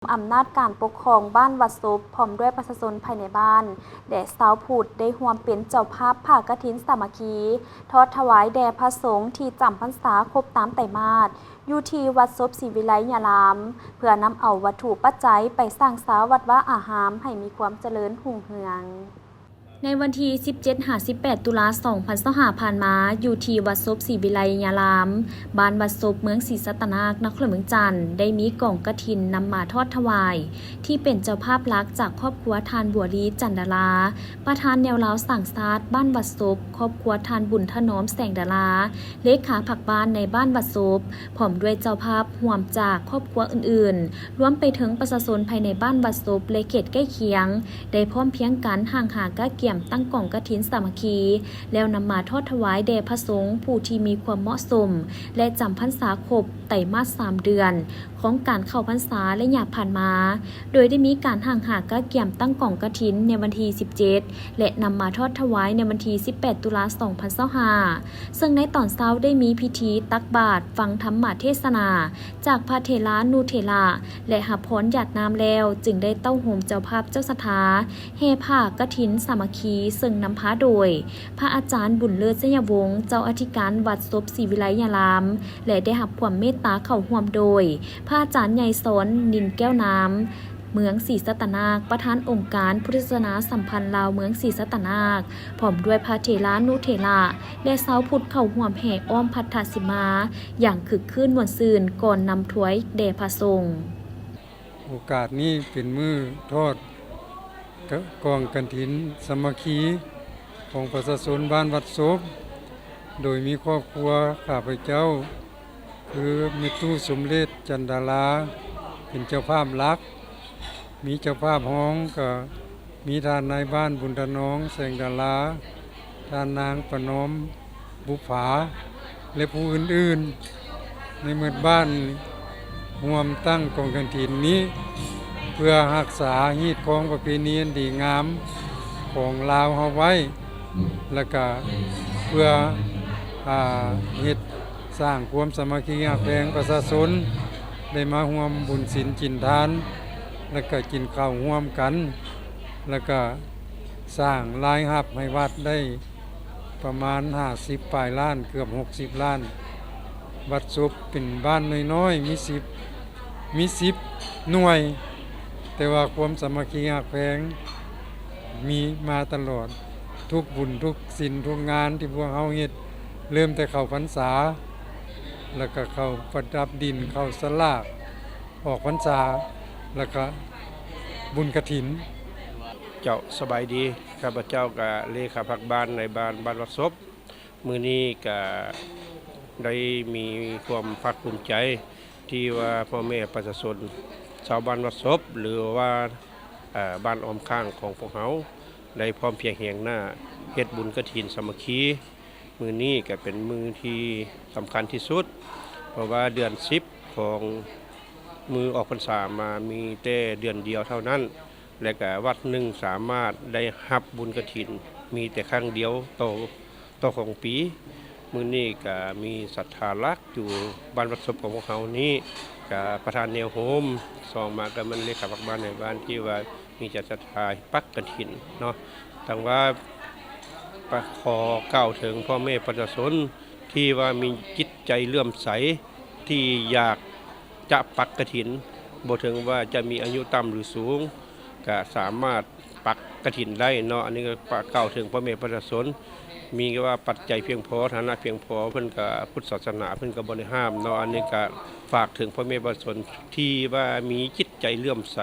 ອຳນາດການປົກຄອງບ້ານວັດສົບ ພ້ອມດ້ວຍປະຊາຊົນພາຍໃນບ້ານ ແລະ ຊາວພຸດ ໄດ້ຮ່ວມເປັນເຈົ້າພາບຜ້າກະຖິນສາມັກຄີ ທອດຖວາຍແດ່ພະສົງທີ່ຈຳພັນສາຄົບຕາມໄຕມາດ ຢູ່ທີ່ວັດສົບສີວິໄລຍາລາມ ເພື່ອນຳເອົາວັດຖຸປັດໄຈໄປສ້າງສາວັດວາອາຮາມໃຫ້ມີຄວາມຈະເລີນຮຸ່ງເຮືອງ. ໃນວັນທີສິບເຈັດຫາສິບແປດ ຕຸລາ ສອງພັນຊາວຫ້າ ຜ່ານມາ, ຢູ່ທີ່ວັດສົບສີວິໄລຍາລາມ, ບ້ານວັດສົບ ເມືອງສີສັດຕະນາກ, ນະຄອນຫຼວງວຽງຈັນ, ໄດ້ມີກອງກະຖິນນຳມາທອດຖວາຍ ທີ່ເປັນເຈົ້າພາບຫຼັກຈາກຄອບຄົວທ່ານ ບົວລີ ຈັນດາລາ, ປະທານແນວລາວສ້າງຊາດບ້ານວັດສົບ, ຄອບຄົວທ່ານ ບຸນຖະໜອມ ແສງດາລາ, ເລຂາພັກບ້ານໃນບ້ານວັດສົບ, ພ້ອມດ້ວຍເຈົ້າພາບຮ່ວມຈາກຄອບຄົວອື່ນໆ, ລວມໄປເຖິງປະຊາຊົນພາຍໃນບ້ານວັດສົບ ແລະ ເຂດໃກ້ຄຽງ ໄດ້ພ້ອມພຽງກັນຮ່າງຫາກະກຽມຕັ້ງກອງກະຖິນສາມັກຄີ ແລ້ວນຳມາທອດຖວາຍແດ່ພະສົງຜູ້ທີ່ມີຄວາມເໝາະສົມ ແລະ ຈຳພັນສາຄົບໄຕມາດສາມເດືອນຂອງການເຂົ້າພັນສາໄລຍະຜ່ານມາ, ໂດຍໄດ້ມີການຮ່າງຫາກະກຽມຕັ້ງກອງກະຖິນໃນວັນທີສິບເຈັດ ແລະ ນຳມາທອດຖວາຍໃນວັນທີສິບແປດ ຕຸລາ ສອງພັນຊາວຫ້າ ເຊິ່ງໃນຕອນເຊົ້າໄດ້ມີພິທີຕັກບາດ, ຟັງທຳມະເທດສະໜາ ຈາກພະເຖລານຸເຖລະ ແລະ ຮັບພອນຢາດນ້ຳແລ້ວ, ຈຶ່ງໄດ້ເຕົ້າໂຮມເຈົ້າພາບເຈົ້າສັດທາ ແຫ່ຜ້າກະຖິນສາມັກຄີ ເຊິ່ງນຳພາໂດຍ ພະອາຈານ ບຸນເລີດ ໄຊຍະວົງ ເຈົ້າອະທິການວັດສົບສີວິໄລຍາລາມ ແລະ ໄດ້ຮັບຄວາມເມດຕາເຂົ້າຮ່ວມໂດຍ ພະອາຈານໃຫຍ່ສອນ ນິນແກ້ວນາມ ເມືອງສີສັດຕະນາກ, ປະທານອົງການພຸດທະສາສະໜາສຳພັນລາວເມືອງສີສັດຕະນາກ, ພ້ອມດ້ວຍພະເຖລານຸເຖລະ ແລະ ຊາວພຸດເຂົ້າຮ່ວມແຫ່ອ້ອມພັດທະສີມາຢ່າງຄຶກຄື້ນມ່ວນຊື່ນ ກ່ອນນຳຖວາຍແດ່ພະສົງ. ໂອກາດນີ້ເປັນມື້ທອດກະ ກອງກະຖິນສາມັກຄີຂອງປະຊາຊົນບ້ານວັດສົບ, ໂດຍມີຄອບຄົວຂ້າພະເຈົ້າ ຄືແມ່ຕູ້ສົມເດັດ ຈັນດາລາ ເປັນເຈົ້າພາບຫຼັກ, ມີເຈົ້າພາບຮອງ ກະມີທ່ານນາຍບ້ານ ບຸນຖະໜອມ ແສງດາລາ, ທ່ານນາງປະນອມ ບຸບຜາ ແລະ ຜູ້ອື່ນໆໃນໝົດບ້ານ ຮ່ວມຕັ້ງກອງກະຖິນນີ້ ເພື່ອຮັກສາຮີດຄອງປະເພນີອັນດີງາມຂອງລາວເຮົາໄວ້ ແລ້ວກະເພື່ອ ອາ ເຮັດສ້າງຄວາມສາມັກຄີຮັກແພງປະຊາຊົນ ໄດ້ມາຮ່ວມບຸນສິນກິນທານ ແລ້ວກະກິນເຂົ້າຮ່ວມກັນ ແລ້ວກະສ້າງລາຍຮັບໃຫ້ວັດໄດ້ ປະມານຫ້າສິບປາຍລ້ານ ເກືອບຫົກສິບລ້ານ. ວັດສົບເປັນບ້ານນ້ອຍໆ ມີສິບ ມີສິບໜ່ວຍ, ແຕ່ວ່າຄວາມສາມັກຄີຮັກແພງມີມາຕະຫຼອດ. ທຸກບຸນ ທຸກສິນ ທຸກງານທີ່ພວກເຮົາເຮັດ, ເລີ່ມແຕ່ເຂົ້າພັນສາ ແລ້ວກະເຂົ້າປະດັບດິນ, ເຂົ້າສະຫຼາກ, ອອກພັນສາ ແລ້ວກະບຸນກະຖິນ. ເຈົ້າ ສະບາຍດີ. ຂ້າພະເຈົ້າກະເລຂາພັກບ້ານໃນບ້ານ ບ້ານວັດສົບ. ມື້ນີ້ກະໄດ້ມີຄວາມພາກພູມໃຈ ທີ່ວ່າພໍ່ແມ່ປະຊາຊົນຊາວບ້ານວັດສົບ ຫຼືວ່າ ເອີ ບ້ານອ້ອມຂ້າງຂອງພວກເຮົາ ໄດ້ພ້ອມພຽງຮຽງໜ້າເຮັດບຸນກະຖິນສາມັກຄີ. ມື້ນີ້ກະເປັນມື້ທີ່ສຳຄັນທີ່ສຸດ ເພາະວ່າເດືອນສິບຂອງມື້ອອກພັນສາມາ ມີແຕ່ເດືອນດຽວເທົ່ານັ້ນ ແລະກະວັດໜຶ່ງສາມາດໄດ້ຮັບບຸນກະຖິນ ມີແຕ່ຄັ້ງດຽວຕໍ່ ຕໍ່ຂອງປີ. ມື້ນີ້ກະມີສັດທາຫຼັກຢູ່ບ້ານວັດສົບຂອງພວກເຮົານີ້ ກະປະທານແນວໂຮມ, ສອງມາກະແມ່ນເລຂາພັກບ້ານໃນບ້ານ ທີ່ວ່າມີໃຈສັດທາປັກກະຖິນເນາະ. ທາງວ່າ ກະຂໍກ່າວເຖິງພໍ່ແມ່ປະຊາຊົນ ທີ່ວ່າມີຈິດໃຈເຫຼື້ອມໃສ ທີ່ຢາກຈະປັກກະຖິນ, ບໍ່ເຖິງວ່າຈະມີອາຍຸຕ່ຳຫຼືສູງ ກະສາມາດປັກກະຖິນໄດ້ເນາະ. ອັນນີ້ກະກ່າວເຖິງພໍ່ແມ່ປະຊາຊົນ ມີວ່າປັດໄຈພຽງພໍ, ຖານະພຽງພໍ, ເພິ່ນກະ ພຸດສາສະໜາເພິ່ນກະບໍ່ໄດ້ຫ້າມເນາະ. ອັນນີ້ກະຝາກເຖິງພໍ່ແມ່ປະຊາຊົນ ທີ່ວ່າມີຈິດໃຈເຫຼື້ອມໃສ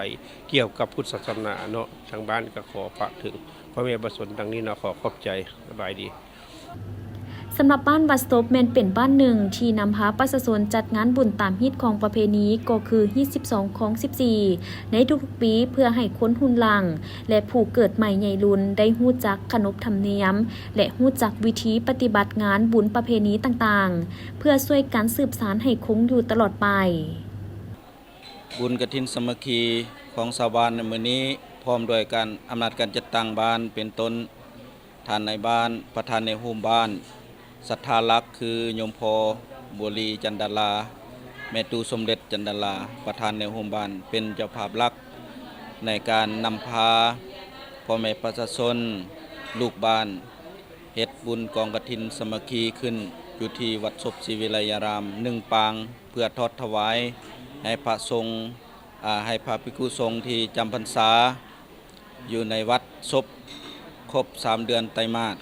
ກ່ຽວກັບພຸດສາສະໜາເນາະ. ທາງບ້ານກະຂໍຝາກເຖິງພໍ່ແມ່ປະຊາຊົນດັ່ງນີ້ເນາະ. ຂໍຂອບໃຈ. ສະບາຍດີ. ສຳລັບບ້ານວັດສົບແມ່ນເປັນບ້ານໜຶ່ງທີ່ນຳພາປະຊາຊົນຈັດງານບຸນຕາມຮີດຄອງປະເພນີ ກໍຄືຮີດສິບສອງຄອງສິບສີ່ ໃນທຸກໆປີ ເພື່ອໃຫ້ຄົນຮຸ່ນຫຼັງ ແລະ ຜູ້ເກີດໃໝ່ໃຫຍ່ລຸນໄດ້ຮູ້ຈັກຂະໜົບທຳນຽມ ແລະ ຮູ້ຈັກວິທີປະຕິບັດງານບຸນປະເພນີຕ່າງໆ ເພື່ອຊ່ວຍກັນສືບສານໃຫ້ຄົງຢູ່ຕະຫຼອດໄປ. ບຸນກະຖິນສາມັກຄີຂອງຊາວບ້ານໃນມື້ນີ້ ພ້ອມດ້ວຍການ ອຳນາດການຈັດຕັ້ງບ້ານ ເປັນຕົ້ນ ທ່ານນາຍບ້ານ, ປະທານແນວໂຮມບ້ານ, ສັດທາຫຼັກຄືໂຍມພໍ່ ບົວລີ ຈັນດາລາ, ແມ່ຕູ້ສົມເດັດ ຈັນດາລາ ປະທານແນວຮ່ວມບ້ານ ເປັນເຈົ້າພາບຫຼັກໃນການນຳພາພໍ່ແມ່ປະຊາຊົນ ລູກບ້ານ ເຮັດບຸນກອງກະຖິນສາມັກຄີຂຶ້ນ ຢູ່ທີ່ວັດສົບສີວິໄລຍາລາມ ໜຶ່ງປາງ ເພື່ອທອດຖວາຍໃຫ້ພະສົງ ອາ ໃຫ້ພະພິກຂຸສົງທີ່ຈຳພັນສາຢູ່ໃນວັດສົບ ຄົບສາມເດືອນໄຕມາດ.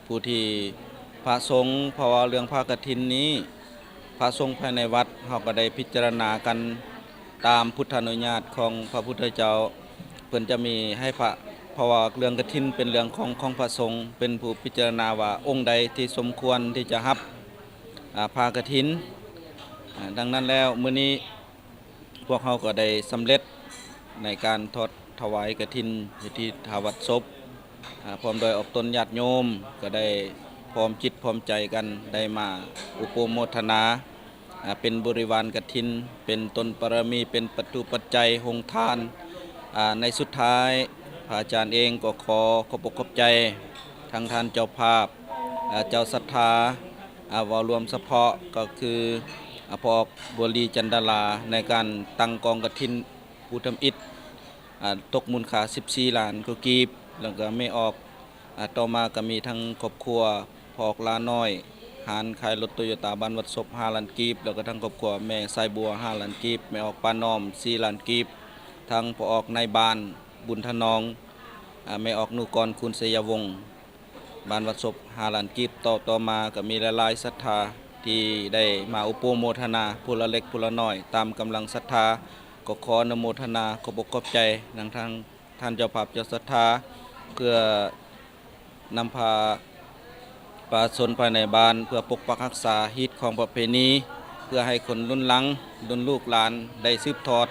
ຜູ້ທີ່ພະສົງ ເພາະວ່າເລື່ອງຜ້າກະຖິນນີ້ ພະສົງພາຍໃນວັດ ເຮົາກໍໄດ້ພິຈາລະນາກັນຕາມພຸດທານຸຍາດຂອງພະພຸດທະເຈົ້າ ເພິ່ນຈະມີໃຫ້ພະ ເພາະວ່າເລື່ອງກະຖິນເປັນເລື່ອງຂອງ ຂອງພະສົງ ເປັນຜູ້ພິຈາລະນາວ່າອົງໃດທີ່ສົມຄວນທີ່ຈະຮັບ ອາ ຜ້າກະຖິນ. ອາ ດັ່ງນັ້ນແລ້ວ ມື້ນີ້ພວກເຮົາກໍໄດ້ສຳເລັດໃນການທອດຖວາຍກະຖິນຢູ່ທີ່ທ່າວັດສົບ ອາ ພ້ອມດ້ວຍອອກຕົນຍາດໂຍມ ກໍໄດ້ພ້ອມຈິດພ້ອມໃຈກັນ ໄດ້ມາອຸປະໂມທະນາ ອາ ເປັນບໍລິວານກະຖິນ ເປັນຕົ້ນບາລະມີ ເປັນປັດຖຸປັດໄຈໂຮງທານ. ອາ ໃນສຸດທ້າຍ ພະອາຈານເອງກໍຂໍຂອບອົກຂອບໃຈທັງທ່ານເຈົ້າພາບ ອາ ເຈົ້າສັດທາ ອາ ເວົ້າລວມສະເພາະກໍຄື ອາ ພໍ່ອອກ ບົວລີ ຈັນດາລາ ໃນການຕັ້ງກອງກະຖິນຜູ້ທຳອິດ ອາ ຕົກມູນຄ່າສິບສີ່ລ້ານກວ່າກີບ ແລ້ວກໍແມ່ອອກ ອາ ຕໍ່ມາກໍມີທັງຄອບຄົວພໍ່ອອກ ຫຼ້ານ້ອຍ ຮ້ານຂາຍລົດໂຕໂຍຕ້າບ້ານວັດສົບ ຫ້າລ້ານກີບ ແລ້ວກໍທັງຄອບຄົວແມ່ສາຍບົວ ຫ້າລ້ານກີບ, ແມ່ອອກ ປ້ານ້ອມ ສີ່ລ້ານກີບ, ທັງພໍ່ອອກ ນາຍບ້ານ ບຸນທະນອງ, ອາ ແມ່ອອກ ໜູກອນ ຄູນໄຊຍະວົງ ບ້ານວັດສົບ ຫ້າລ້ານກີບ. ຕໍ່ ຕໍ່ມາກໍມີຫຼາຍໆສັດທາທີ່ໄດ້ມາອຸປະໂມທະນາຜູ້ລະເລັກຜູ້ລະນ້ອຍ ຕາມກຳລັງສັດທາ. ກໍຂໍອະນຸໂມທະນາຂອບອົກຂອບໃຈນຳທາງທ່ານເຈົ້າພາບເຈົ້າສັດທາ ເພື່ອນຳພາປະຊາຊົນພາຍໃນບ້ານ ເພື່ອປົກປັກຮັກສາຮີດຄອງປະເພນີ ເພື່ອໃຫ້ຄົນລຸ້ນຫຼັງ ລຸ້ນລູກຫຼານໄດ້ສືບທອດ.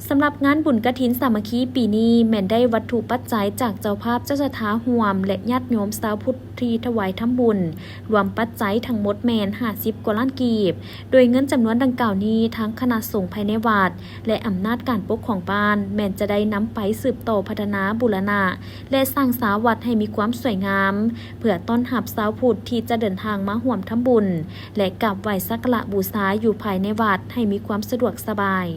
ສຳລັບງານບຸນກະຖິນສາມັກຄີປີນີ້ ແມ່ນໄດ້ວັດຖຸປັດໄຈຈາກເຈົ້າພາບເຈົ້າສັດທາຮ່ວມ ແລະ ຍາດໂຍມຊາວພຸດທີ່ຖວາຍທຳບຸນ ລວມປັດໄຈທັງໝົດແມ່ນຫ້າສິບກວ່າລ້ານກີບ. ໂດຍເງິນຈຳນວນດັ່ງກ່າວນີ້ ທາງຄະນະສົງພາຍໃນວັດ ແລະ ອຳນາດການປົກຄອງບ້ານ ແມ່ນຈະໄດ້ນຳໄປສືບຕໍ່ພັດທະນາບູລະນະ ແລະ ສ້າງສາວັດໃຫ້ມີຄວາມສວຍງາມ ເພື່ອຕ້ອນຮັບຊາວພຸດທີ່ຈະເດີນທາງມາຮ່ວມທຳບຸນ ແລະ ກາບໄຫວ້ສັກກາລະບູຊາຢູ່ພາຍໃນວັດໃຫ້ມີຄວາມສະດວກສະບາຍ.